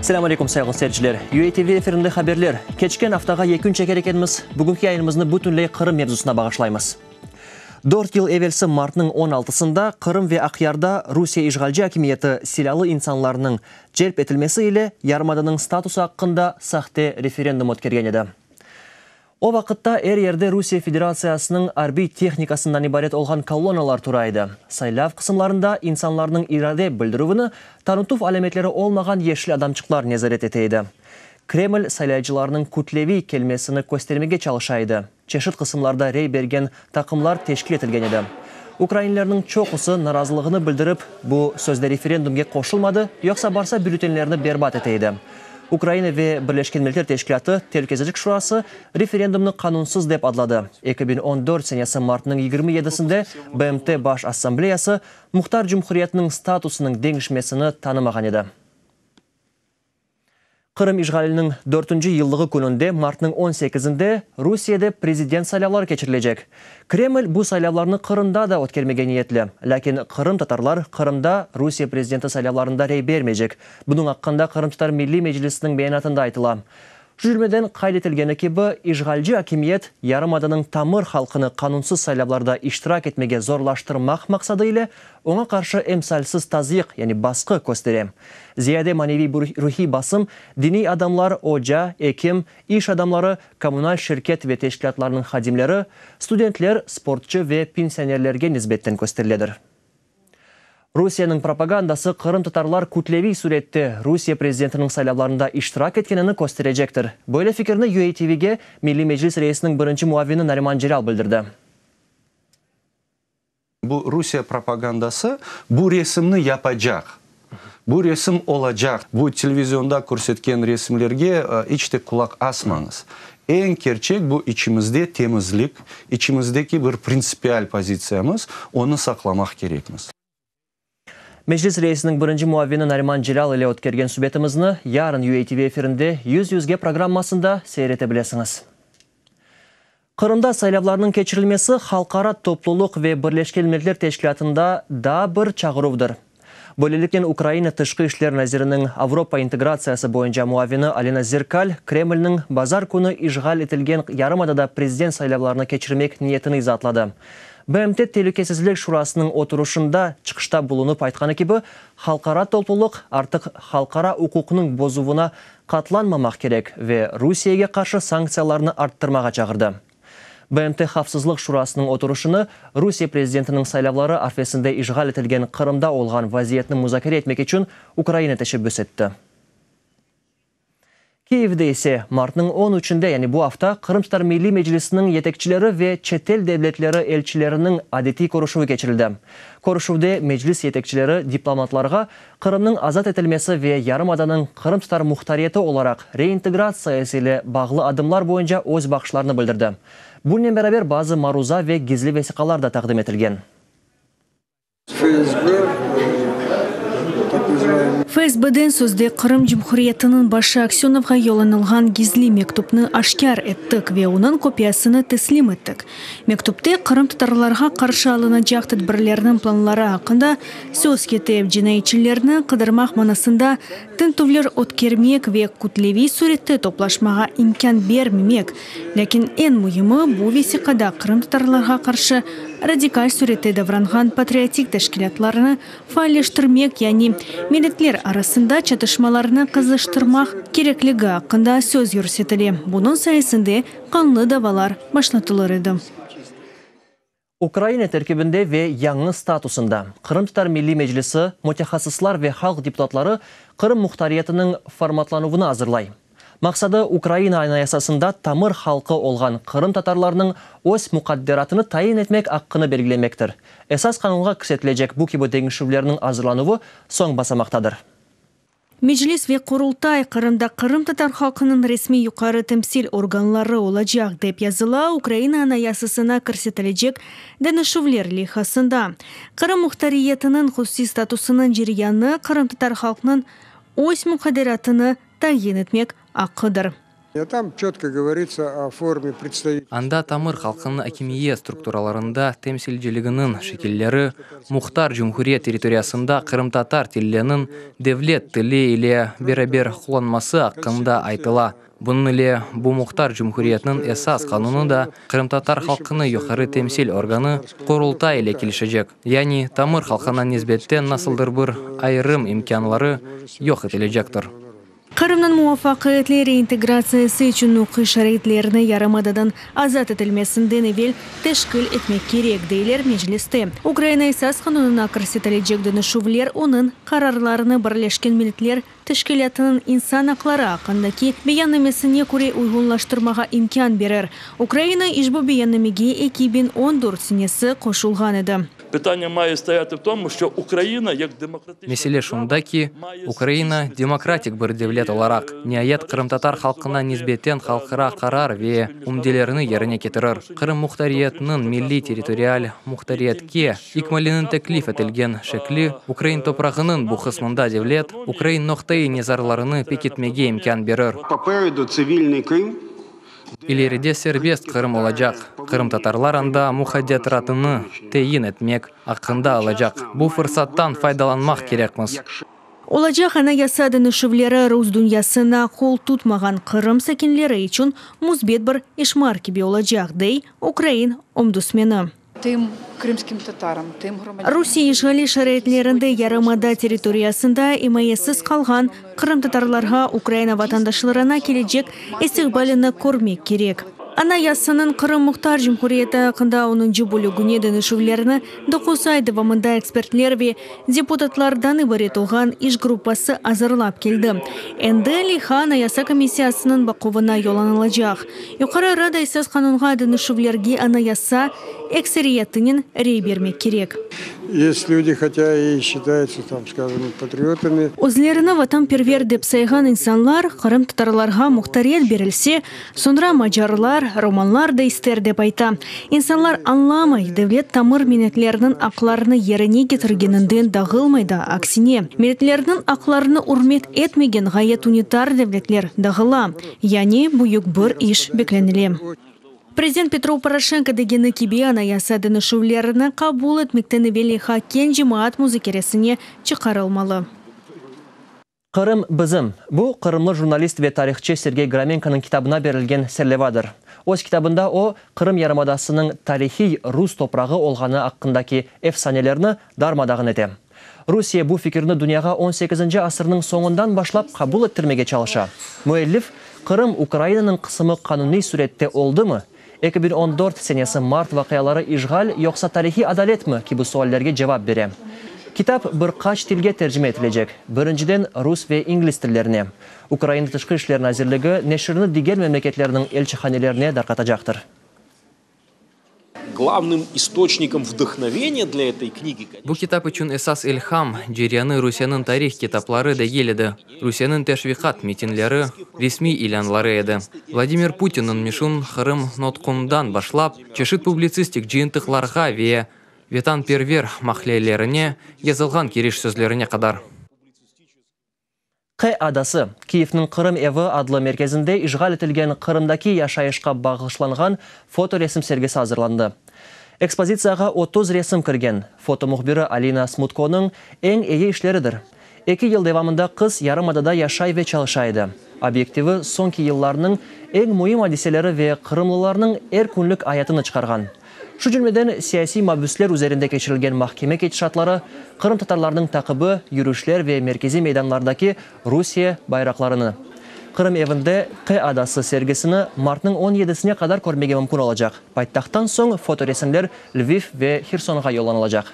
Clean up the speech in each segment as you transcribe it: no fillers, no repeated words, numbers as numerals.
Selâm aleyküm, sayğılı seyirciler! UATV efirinde haberler. Keçken aftağa yekün çeker ekenmiz, bugünki yayınımıznı bütünley Qırım mevzusına bağışlaymız. Dört yıl evelsi martnıñ on altısında Qırım ve Aqyarda Rusiye işğalci akimiyeti silâlı insanlarnıñ celp etilmesi ile yarımadanıñ statusı aqqında sahte referendum ötkergen edi. O vaqıtta er yerde Rusiye Federatsiyasınıñ arbiy tehnikasından ibaret olğan kolonnalar tura edi. Saylav qısımlarında insanlarnıñ irade bildirüvini tanıtuv alâmetleri olmağan yeşil adamçıqlar nezaret ete edi. Kreml saylaycılarnıñ kütleviy kelmesini köstermege çalışa edi. Çeşit qısımlarda rey bergen taqımlar teşkil etilgen edi. Ukrainlerniñ çoqusı narazılığını bildirip, bu sözde referendumge qoşulmadı, yoqsa barsa bülletenlerini berbat ete edi. Ukraina ve Birleşken Milletler Teşkilâtı Telükesizlik Şurası referendumnı qanunsız dep adladı. 2014 senesi martnıñ 27-sinde BMT Baş Assambleyası Muhtar Cumhuriyetniñ statusınıñ deñişmesini tanımağan edi. Qırım işğaliniñ dörtünci yıllığı kününde, martnıñ on sekizinde, Rusiyede prezident saylavları keçirilecek. Kreml bu saylavlarnı Qırımda da ötkermege niyetli. Lâkin qırımtatarlar Qırımda Rusiye prezidenti saylavlarında rey bermeycek. Bunıñ aqqında Qırımtatar Milliy Meclisiniñ beyanatında aytıla. Şu cümleden, qayd etilgeni kibi, işğalci akimiyet yarımadanıñ tamır halqını qanunsız saylavlarda iştirak etmege zorlaştırmaq maqsadı ile oña qarşı emsalsiz tazyıq, yani basqı köstere. Ziyade maneviy-ruhiy basım diniy adamlar, oca, ekim, iş adamları, kommunal şirket ve teşkilâtlarnıñ hadimleri, studentler, sportçı ve pensionerlerge nisbetten kösteriledir. Rusiyeniñ propagandası qırımtatarlar kütleviy sürette Rusiye prezidentiniñ saylavlarında iştirak etkenini kösterecektir. Böyle fikirni UATVge Milliy Meclis reisiniñ birinci muavini Nariman Celâl bildirdi. Bu Rusiye propagandası bu resimni yapacaq. Bu resim olacaq. Bu televizionda körsetken resimlerge iç te qulaq asmañız. Eñ kerçek bu içimizde temizlik, içimizdeki bir printsipial pozitsiyamız, onı saqlamaq kerekmiz. Meclis reisiniñ birinci muavini Nariman Celâl ile ötkergen subetimizni yarın UATV efirinde Yüz yüzge programmasında seyir ete bilesiñiz. Qırımda saylavlarnıñ keçirilmesi halqara toplulıq ve Birleşken Milletler Teşkilâtında daa bir çağıruvdır. Böyleliknen Ukraina Tışqı işler naziriniñ Avropa integratsiyası boyunca muavini Alena Zerkal Kremlniñ bazar künü işğal etilgen yarımadada prezident saylavlarını keçirmek niyetini izaatladı. BMT Telükesizlik Şurasınıñ oturışında çıqışta bulunıp aytqanı kibi, halqara toplulıq artıq halqara uquqnıñ bozuvına qatlanmamaq kerek ve Rusiyege qarşı sanktsiyalarnı arttırmağa çağırdı. BMT Havfsızlıq Şurasınıñ oturışını Rusiye prezidentiniñ saylavları arfesinde işğal etilgen Qırımda olğan vaziyetni muzakere etmek içün Ukraina teşebbüs etti. Kiyevde ise martnıñ on üçünde, yani bu afta, Qırımtatar Milliy Meclisiniñ yetekçileri ve çetel devletleri elçileriniñ adetiy körüşüvi keçirildi. Körüşüvde Meclis yetekçileri diplomatlarğa Qırımnıñ azat etilmesi ve yarımadanıñ qırımtatar muhtariyeti olaraq reintegratsiyası ile bağlı adımlar boyunca öz baqışlarını bildirdi. Bunnen beraber bazı maruza ve gizli vesiqalar da taqdim etilgen. FSB, tak nazıvaemıy. FSBden sözde Qırım Cumhuriyetiniñ başı Aksönovğa yollanılğan gizli mektüpni aşkâr ettik ve onıñ kopiyasını teslim ettik. Mektüpte qırımtatarlarğa qarşı alınacaq tedbirlerniñ planları aqqında söz kete, cinayetçilerni qıdırmaq manasında tintüvler ötkermek ve kütleviy sürette toplaşmağa imkân bermemek. Lâkin eñ müimi, bu vesiqada qırımtatarlarğa qarşı radikal sürette davranğan patriotik teşkilâtlarnı faalleştirmek, yani milletler arasında çatışmalarnı qızıştırmaq kerekligi aqqında söz yürsetile, bunıñ sayesinde qanlı davalar başlatılır edi. Ukraina terkibinde ve yañı statusında Qırımtatar Milliy Meclisi, mütehassıslar ve halq deputatları Qırım muhtariyetiniñ formatlanuvını azırlay. Maqsadı, Ukraina Anayasasında tamır halqı olğan qırımtatarlarnıñ öz muqadderatını tayin etmek aqqını belgilemektir. Esas qanunğa kirsetilecek bu kibi deñişüvlerniñ azırlanuvı soñ basamaqtadır. Meclis ve Qurultay Qırımda qırımtatar halqınıñ resmiy yuqarı temsil organları olacaq, dep yazıla Ukraina Anayasasına kirsetilecek deñişüvler leyhasında. Qırım muhtariyetiniñ hususiy statusınıñ ceryanı qırımtatar halqnıñ öz muqadderatını tayin etmek aqqıdır. Tam çötko govoritsâ o forme predstavitelstva. Anda tamır halqınıñ akimiyet strukturalarında temsilciliginiñ şekilleri, muhtar cumhuriyet territoriyasında qırımtatar tiliniñ devlet tili ile beraber qullanması aqqında aytıla. Bunıñ ile bu muhtar cumhuriyetniñ esas qanunı da qırımtatar halqınıñ yuqarı temsil organı Qurultay ile kelişecek. Yani tamır halqına nisbetten nasıldır bir ayırım imkânları yoq etilecektir. Qırımnıñ muvafaqiyetli reintegratsiyası içün uquqiy şaraitlerni yarımadadan azat etilmesinden evel teşkil etmek kerek, deyler Mecliste. Ukraina Esas qanunına kirsetilecek deñişüvler onıñ qararlarını Birleşken Milletler Teşkilâtınıñ insan aqları aqqındaki beyannamesine köre uyğunlaştırmağa imkân berer. Ukraina işbu beyannamege 2014 senesi qoşulğan edi. Mesele şunda ki, Ukraina, demokratik bir devlet olaraq, niayet qırımtatar halqına nisbeten halqara qarar ve ümdelerini yerine ketirir. Qırım muhtariyetiniñ milliy-territorial muhtariyetke ikmaliniñ teklif etilgen şekli ukrain toprağınıñ bu qısmında devlet, ukrain noqta-i nazarlarını pekitmege imkân berir. İleride serbest Qırım olacaq, qırımtatarlar anda muqadderatını teyin etmek aqqında alacaq. Bu fırsattan faydalanmaq kerekmiz. Olacaq anayasa deñişüvleri rus dünyasına qol tutmağan Qırım sakinleri içün müsbet bir işmar kibi olacaq, dey ukrain ombudsmeni. Rusiye işğali şaraitlerinde yarımada territoriyasında imayesiz qalğan qırımtatarlarğa Ukraina vatandaşlarına kelecek istiqbalini körmek kerek. Anayasanıñ Qırım Muhtar Cumhuriyeti aqqında onuncı bölügine deñişüvlerni doquz ay devamında ekspertler ve deputatlardan ibaret olğan iş gruppası azırlap keldi. Endi leyha Anayasa komissiyasınıñ baquvına yollanılacaq. Yuqarı Rada Esas qanunğa deñişüvlerge anayasa ekseriyetinen rey bermek kerek. Est lüdi, hotâ i şçitayutsa tam, skajem, patriotami. Özlerini vatanperver dep sayğan insanlar qırımtatarlarğa muhtariyet berilse, Soñra macarlar, romanlar da ister, dep ayta. İnsanlar añlamay, devlet tamır milletlerniñ aqlarını yerine ketirgeninden dağılmay da, aksine, milletlerniñ aqlarını ürmet etmegen ğayet unitar devletler dağıla. Yani, büyük bir iş beklenile. Prezident Petro Poroşenko degeni kibi, anayasa deñişüvlerini qabul etmekten evel leyha keñ cemaat muzakeresine çıqarılmalı. Qırım bizim. Bu, qırımlı jurnalist ve tarihçı Sergey Gromenkonıñ kitabına berilgen serlevadır. Öz kitabında o, Qırım yarımadasınıñ tarihiy rus toprağı olğanı aqqındaki efsanelerni darma-dağın ete. Rusiye bu fikirni dünyağa on sekizinci asırnıñ soñundan başlap qabul ettirmege çalışa. Müellif, Qırım Ukrainanıñ qısımı qanuniy sürette oldımı, 2014 senesi mart vaqiaları işğal yoqsa tarihiy adaletmi kibi suallerge cevap bere. Kitap bir qaç tilge tercime etilecek, birinciden rus ve ingliz tillerine. Ukraina Tışqı işler nazirligi neşirni diger memleketlerniñ elçihanelerine darqatacaqtır. Glavnım istoçnikom vdahnoveniya dlâ etoy knigi, Bu kitap içün esas ilham ceryanı Rusiyeniñ tarih kitapları degil edi, Rusiyeniñ teşviqat metinleri, resmiy ilânları edi. Vladimir Putinniñ meşun Qırım nutqundan başlap, çeşit publitsistik cıyıntıqlarğa ve vetanperver maqalelerine yazılğan kiriş sözlerine qadar. Q adası, Kiyevniñ Qırım evi adlı merkezinde işğal etilgen Qırımdaki yaşayışqa bağışlanğan fotoresim sergisi azırlandı. Ekspozitsiyağa 30 resim kirgen, foto mühbiri Alina Smutkonıñ eñ eyi işleridir. Eki yıl devamında qız yarımadada yaşay ve çalışa edi. Obyektivi soñki yıllarnıñ eñ müim adiseleri ve qırımlılarnıñ er künlük ayatını çıqarğan. Şu cümleden, siyasiy mabüsler üzerinde keçirilgen mahkeme ketişatları, qırımtatarlarnıñ taqibi, yürüşler ve merkeziy meydanlardaki Rusiye bayraqlarını. Qırım evinde Q adası sergisini martnıñ on yedisine qadar körmege mümkün olacaq. Paytahttan soñ fotoresimler Lviv ve Hersonğa yollanılacaq.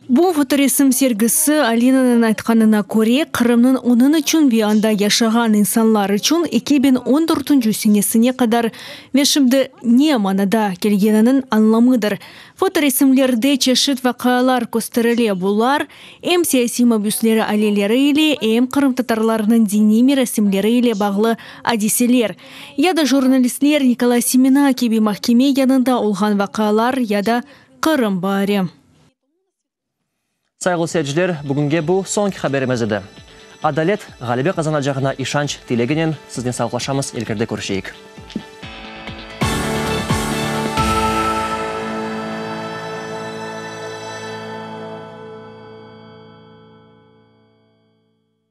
Bu fotoresim sergisi, Alinanıñ aytqanına köre, Qırımnıñ onıñ içün ve anda yaşağan insanlar içün 2014 senesine qadar ve şimdi ne manada kelgeniniñ añlamıdır. Fotoresimlerde çeşit vaqialar kösterile, bular, em siyasiy mabüsleri aileleri ile, em qırımtatarlarnıñ diniy merasimleri ile bağlı adiseler. Ya da jurnalistler Nikolay Semena kibi mahkeme yanında olğan vaqialar ya da Qırım baari. Sayğılı seyirciler, bugünge bu soñki haberimiz edi. Adalet ğalebe qazanacağına işanç tileginen siznen sağlıqlaşamız, ilkeride körüşeyik.